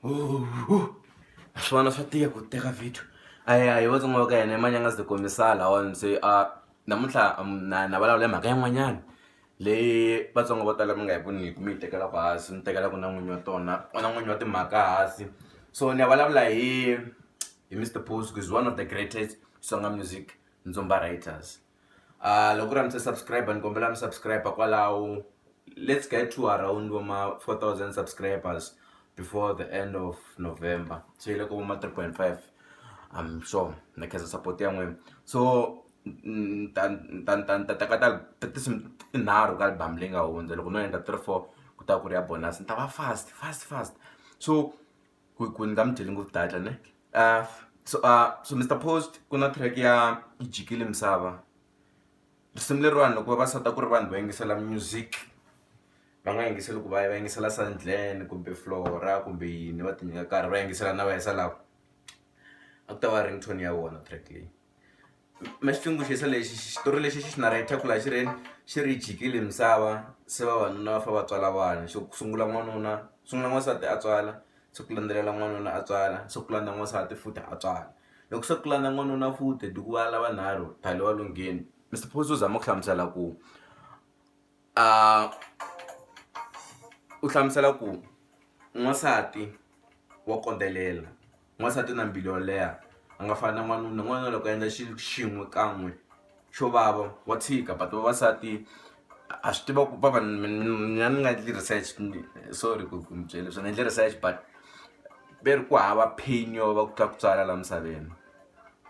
Swona swa tika ku teka video a hi Vatsonga va ka hina i manyanga ndzi kombisa lahawani se a namuntlha na vulavula hi mhaka yin'wanyana leyi Vatsonga vo tala mi nga yi voniki mi yi tekelaka hansi mi tekelaka na n'winyi wa tona na n'winyi wa timhaka hansi. So ni ya vulavula hi Mister Post is one of the greatest Tsonga music ndzumba writers. Loko ku ri a mi se subscribe ni kombela mi subscribe kwalaho let's get to around vo ma 4000 subscribers before the end of November. Se yi le ka vo ma 3.5 I'm sure na khensa support ya n'wina. So ni ta ni ta ni ta ni ta teka ta tinsimu tinharhu ka album leyi nga hundza loko no endla three four ku ta ku ri ya bonus ni ta va fast fast fast. So ku ni nga mi dyeli ngopfu data ne so Mister Post ku na track ya yi jikile misava risimu leriwani loko vavasati a ku ri vanhu vo yingisela music va nga yingiseli ku va ya va yingisela Sandlen kumbe Flora kumbe yini va ti nyika nkarhi va yingisela na va yisa lava a ku ta va ringtone ya vona track leyi. Ma xi tsundzuxisa lexi xitori lexi xi xi narhate-ku laha xi ri xi ri jikile misava se vavanuna va fanele va tswala vana xo sungula n'wanuna sungula n'wansati a tswala se ku landzelela n'wanuna a tswala se ku landza n'wansati futhi a tswala loko se ku landza n'wanuna futhi ku va lava nharhu tale wa lungheni. Mister Post u zama ku hlamusela ku u hlamusela ku n'wansati wa kondelela n'wansati u na mbilu yo leha a nga fani na n'wanuna n'wanuna loko a endla xilo xin'we kan'we xo vava wa tshika but vavasati a swi tiva ku mina ni nga endli research sorry ku mi byela leswi ni endle research but ve ri ku hava pain yo va ku twa ku tswala laha misaveni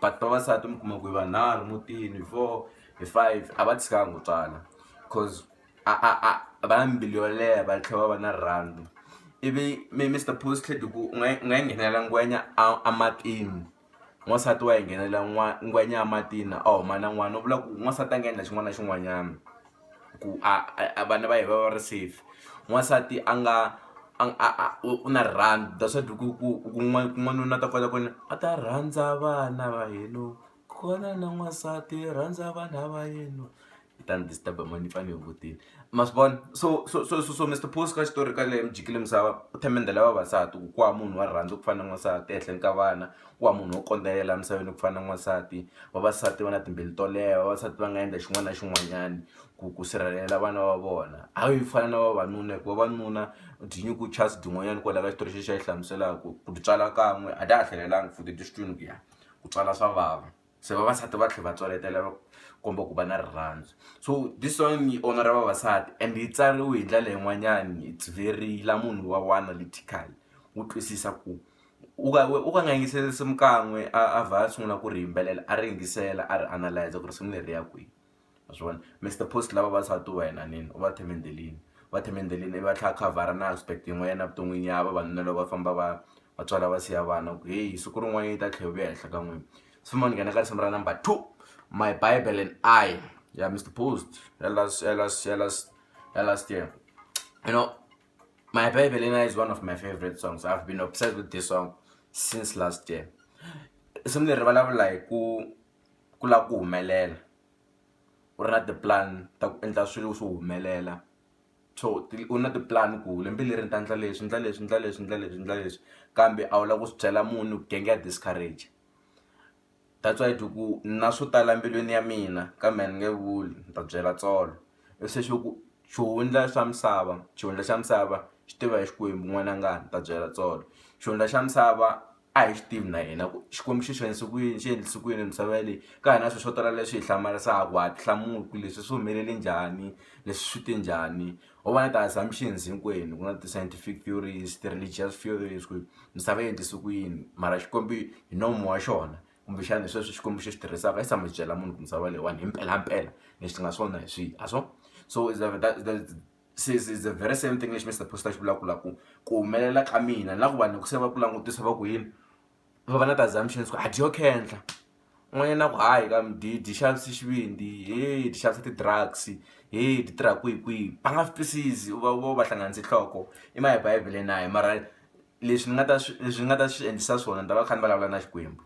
but vavasati mi kuma ku hi vanharhu mutini hi four hi five a va tshikanga ku tswala cause a a a va na mbilu yo leha va tlhela va va na rirhandzu ivi mi Mister Post tlhe ku u nga u nga yi nghenela ngwenya a a matini n'wansati wa yi nghenela ngwenya a matini a huma na n'wana u vula ku n'wansati a nga endla xin'wana na xin'wanyana ku a a vana va yena va va ri safe n'wansati a nga a a u na rirhandzu that's why ku ku ku n'wanuna a ta kota ku a ta rhandza vana va yena kona na n'wansati rhandza vana va yena yi ta ni disturb mani yi pfa ni hungutile ma swi vona so so so so so Mister Post ka xitori ka leyi jikile misava u themendhela vavasati ku ku hava munhu wa rirhandzu ku fana na n'wansati ehenhleni ka vana ku hava munhu wo kondzelela emisaveni ku fana na n'wansati vavasati va na timbilu to leha vavasati va nga endla xin'wana na xin'wanyana ku ku sirhelela vana va vona hayi ku fana na vavanuna hikuva vavanuna dyi nyikiwe chance byin'wanyana kwala ka xitori xexi a yi hlamuselaka ku ti tswala kan'we a ta ha tlhelelanga futhi ti swi twini ku ya ku tswala swa vava. Se vavasati va tlhela va tswaletela va komba ku va na rirhandzu so this song yi honor vavasati and yi tsariwe hi ndlela yin'wanyani it's very la munhu wa wa analytical wu twisisa ku u ka u ka nga yingiseli risimu kan'we a vha a sungula ku ri yimbelela a ri yingisela a ri analyze ku risimu leri ya kwihi ma swi vona. Mister Post lava vavasati wa hina nini u va themendhelini va themendhelini ivi va tlhela a khavhara na aspect yin'wanyana evuton'wini ya vavanuna loko va famba va va tswala va siya vana ku heyi siku rin'wana yi ta tlhela yi vuya henhla ka n'wina. Se ni nghena ka risimu ra number two my bible and I ya Mister Post ya last ya last ya last ya last year you know my bible and I is one of my favorite songs I've been obsessed with this song since last year. Risimu leri vulavula hi ku ku lava ku humelela u ri na ti-plan ta ku endla swilo swo humelela so u na tipulani ku lembe leri ni ta endla leswi ndla leswi ndla leswi ndla leswi ndla leswi kambe a wu lava ku swi byela munhu genge ya discourage that's why ku na swo tala mbilwini ya mina kambe a ni nge vuli ni ta byela tsolo i se xo ku xihundla xa misava xihundla xa misava xi tiva hi Xikwembu n'wananga ni ta byela tsolo xihundla xa misava a hi xi tivi na hina ku Xikwembu xi xanise ku yini xi endlise ku yini misava leyi ka hina swilo swo tala leswi hi hlamarisaka ha ti hlamuli ku leswi swi humelele njhani leswi swi te njhani ho va na ti-assumptions hinkwenu ku na ti-scientific theories ti-religious theories ku misava yi endlise ku yini mara Xikwembu hi nomu wa xona kumbexana hi sweswo Xikwembu xi swi tirhisaka a xi tshama xi byela munhu ku misava leyiwani hi mpelampela leswi nga swona hi swihi a swo so is that se is the very same thing lexi Mister Post a xi vulaka la ku ku humelela ka mina na ku vanhu loko se va ku langutisa va ku yini va va na ti-assumptions ku a dyo khendla un'wanyana a ku hayi ka dyi dyi xavisa xivindzi he dyi xavisa ti-drugs he dyi tirha kwihi kwihi va nga swi twisisi u va u va hlanganise nhloko i ma hi bibele na mara leswi ni nga ta swi leswi ni nga ta swi endlisa swona ni ta va kha ni vulavula na Xikwembu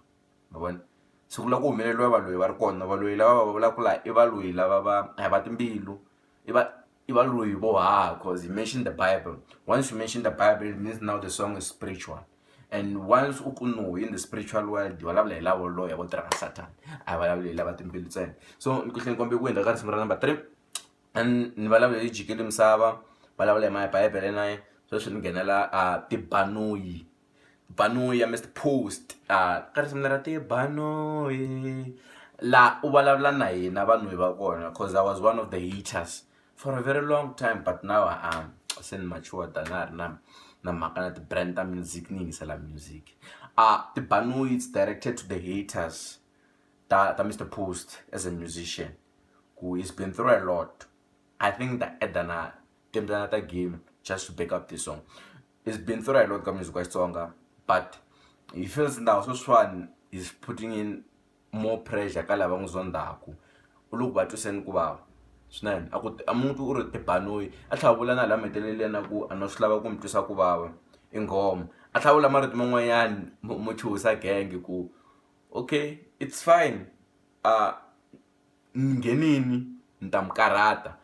ma vona siku la ku humeleriwa valoyi va ri kona valoyi lava va vulaka la i valoyi lava va a hi va timbilu i va i valoyi vo haha cause he mentioned the bible once you mention the bible it means now the song is spiritual. And once u ku no in the spiritual world vulavula hi lavo loya vo tirha na Satan, a hi vulavuli hi lava timbilu ntsena. So ni ku hleni kombe ku hundza ka risimu ra number 3 and ni vulavula hi jikeli misava, vulavula hi mabibele na sweswi ni nghenela a tibanoyi, banoyi ya Mr Post. A ka risimu lera tibanoyi la u vulavula na hina vanhu va kona, cause I was one of the haters for a very long time, but now a se ni mature a na ha ri na mhaka na ti-brand ta music, ni yingisela music. A tibanoyi, it's directed to the haters ta Mr Post as a musician, ku he's been through a lot. I think ta add na timbyana ta game just to back up this song. He's been through a lot ka music wa Xitsonga, but he feels now sweswiwani he's putting in more pressure ka lava n'wi zondaku, u le ku va twiseni ku vava swinene. A ku a muntu u ri tibanoyi, a tlhela a vula na laha maheteleleni a ku a no swi lava ku mi twisa ku vava i nghoma, a tlhela a vula marito man'wanyani mo chuhisa genge ku okay, it's fine, a ni nghenini ni ta mi karhata,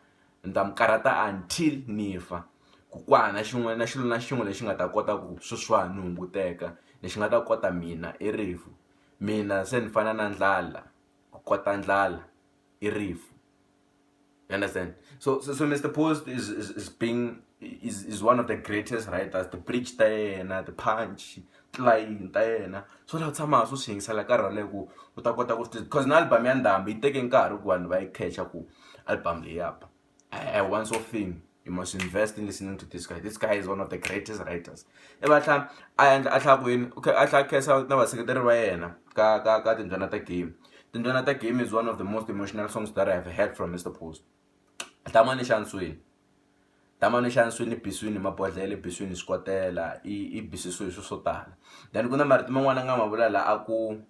ni ta mi karhata until ni fa, ku ku hava na xin'wana na xilo na xin'we lexi nga ta kota ku sweswiwani ni hunguteka, lexi nga ta kota mina i rifu, mina se ni fana na ndlala, ku kota ndlala i rifu. You understand? So Mr Post is being is one of the greatest writers. The bridge ta yena, the punch tilayini ta yena, swo lava tshama hansi u swi yingisela nkarhi wo leha ku u ta kota ku swi, because na album ya Ndhambi yi teke nkarhi ku vanhu va yi catch-a ku album leyi ya ba. A once off thing, you must invest in listening to this guy. This guy is one of the greatest writers. I va tlhela a endla a tlhela ku yini, okay, a tlhela a khensa na vaseketeri va yena ka Timbyana ta Game. Timbyana ta Game is one of the most emotional songs that I have heard from Mr Post. Tamani xanisweni, tamani xanisweni, biswini mabodhlele, biswini swikotela, i bisisiwe hi swilo swo tala. Then ku na marito man'wana a nga ma vula la a ku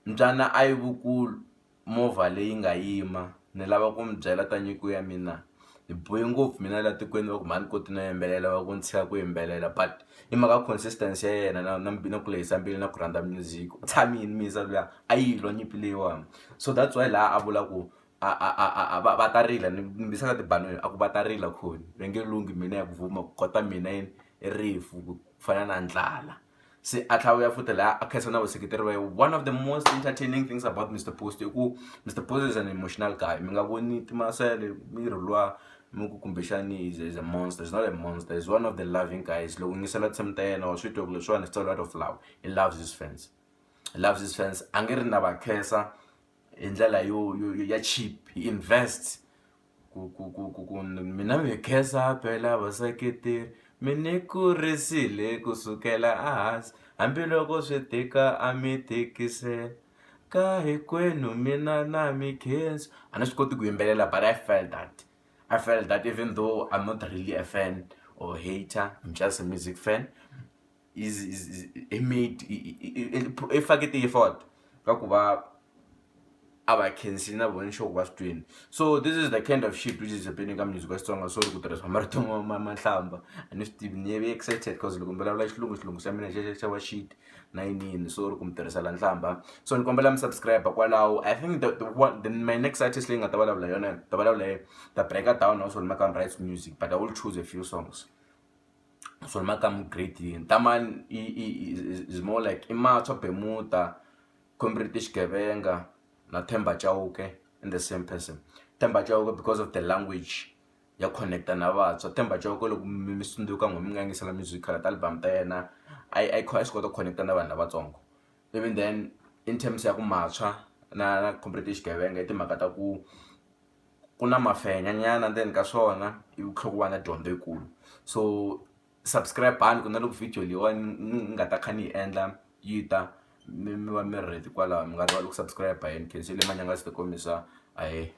mbyana a yi vukulu movha leyi nga yima, ni lava ku mi byela ta nyiko ya mina, ni bohe ngopfu mina la tikweni va ku mhani koti no yimbelela, va ku ni tshika ku yimbelela, but hi mhaka consistency ya yena na ku lehisa mbilu na ku rhandza music, u tshamile misa luya a yi lwa nyimpi leyiwani. So that's why laha a vula ku a va ta rila, ni bisa ka tibanoyi a ku va ta rila khoni va nge lunghi mina ya ku vuma ku kota mina yini i rifu ku fana na ndlala. Se a tlhela vuya futhi laha a khensa na vaseketeri va yena. One of the most entertaining things about Mr Post i ku Mr Post is an emotional guy. Mi nga voni timasele miri luwa mi ku kumbexani is a monster. He's not a monster, he's one of the loving guys. Loko u yingisela tinsimu ta yena wa swi twa ku leswiwani it's a lot of love. He loves his fans, he loves his fans. A nge ri na va khensa hi ndlela yo ya cheap, he invests ku mina mi khensa phela vaseketeri, mi ni kurisile kusukela ehansi, hambiloko swi tika a mi tikisela, ka hinkwenu mina na mi khensa. A ni swi koti ku yimbelela, but I felt that even though I'm not really a fan or hater, I'm just a music fan. Is he made i fake ti-effort ka ku va a va khensile na vona sure ku va swi twini. So this is the kind of shit which is happening ka music wa Xitsonga. Sorry ku tirhisa marito ma nhlamba, a ni swi tivi, ni ve excited cause loko ni vulavula xilungu, xilungu xa mina xa wa shit na yiniyini, sorry ku mi tirhisela nhlamba. So ni kombela mi subscribe kwalaho. I think the one the, my next artist leyi nga ta vulavula yona, ta vulavula hi ta break down also Makam writes music, but I will choose a few songs. So Makam great yini Tamani is more like i Matshwa Bemuta, Comrade Xigevenga na Themba Chauke in the same person. Themba Chauke because of the language ya connecta na vantshwa. Themba Chauke loko mi swi tsundzuka n'we mi nga yingisela musical ta album ta yena, a yi swi kota ku connecta na vanhu lavatsongo. Even then in terms ya ku Matshwa na Comrade Xigevenga i timhaka ta ku na mafenya nyana ndzeni ka swona, ivi ku tlhela ku va na dyondzo yikulu. So subscribe ni ku na loko video leyiwani ni nga ta kha ni yi endla yi ta mi va mi ready kwalaho, mi nga rivali ku subscribe. Hi ni khensile Manyangazi the Komisa, ahee.